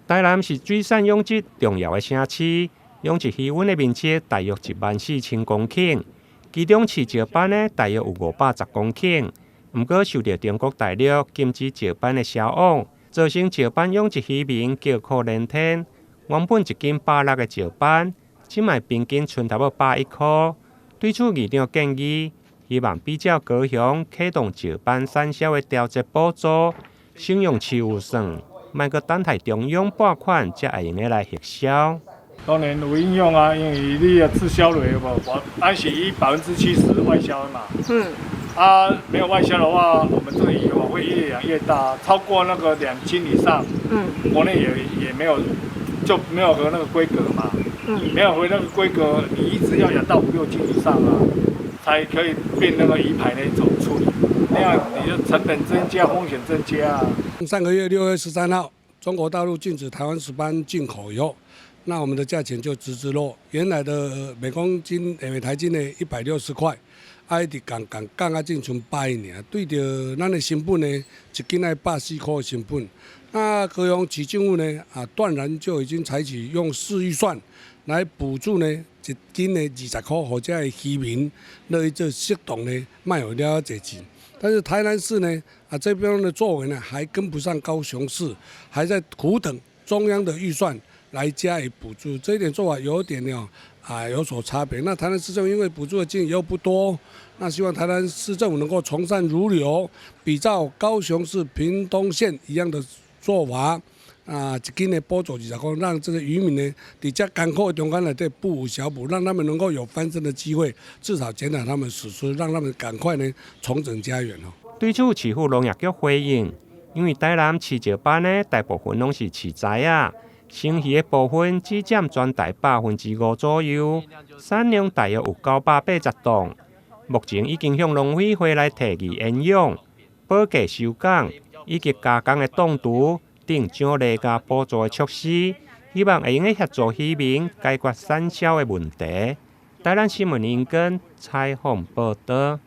台南是水產養殖重要的城市，養殖魚塭的面積大約14,000公頃，其中飼石斑的大約有510公頃。毋過受著中國大陸禁止石斑的銷往，造成石斑養殖漁民叫苦連天。原本一斤160的石斑，這擺平均賰差不多110塊。對此，議長建議，希望比照高雄啟動石斑產銷的調節補助，先用市預算，莫閣等待中央撥款，才會用得來核銷。當然有影響啊，因為你的滯銷率無，咱是以70%外銷的嘛。啊，沒有外銷的話，我們這個魚網會越養越大，超過那個2斤以上，國內也沒有，就沒有合那個規格嘛。沒有合那個規格，你一直要養到五六斤以上啊，才可以變那個魚排那種處理。那樣你就成本增加，風險增加啊。上個月6月13號，中國大陸禁止台灣石斑進口以後，那我們的價錢就直直落，原來的每公斤每台斤的160塊，啊一直降降降啊，只賰100爾，對著咱的成本呢，一斤愛140塊的成本。那高雄市政府呢，啊斷然就已經採取用市預算來補助呢，一斤的20塊，予這个漁民來做適當的賣予了濟錢。但是台南市呢，啊這邊的作為呢，還跟不上高雄市，還在苦等中央的預算來加以補助，這一點做法有點呢，啊有所差別。那台南市政府因為補助的金額又不多，那希望台南市政府能夠從善如流，比照高雄市屏東縣一樣的做法，啊，一斤的補助20塊，讓這個漁民呢，佇這艱苦的中間內底不無小補，讓他們能夠有翻身的機會，至少減少他們損失，讓他們趕快呢重整家園哦。對此，市府農業局回應，因為台南飼石斑的大部分攏是飼崽仔，成魚的部分只佔全台5%左右，產量大約有980噸。目前已經向農委會來提議延養、保價收港以及加工的檔池等獎勵佮補助的措施，希望會用得協助漁民解決產銷的問題。台南新聞林根採訪報導。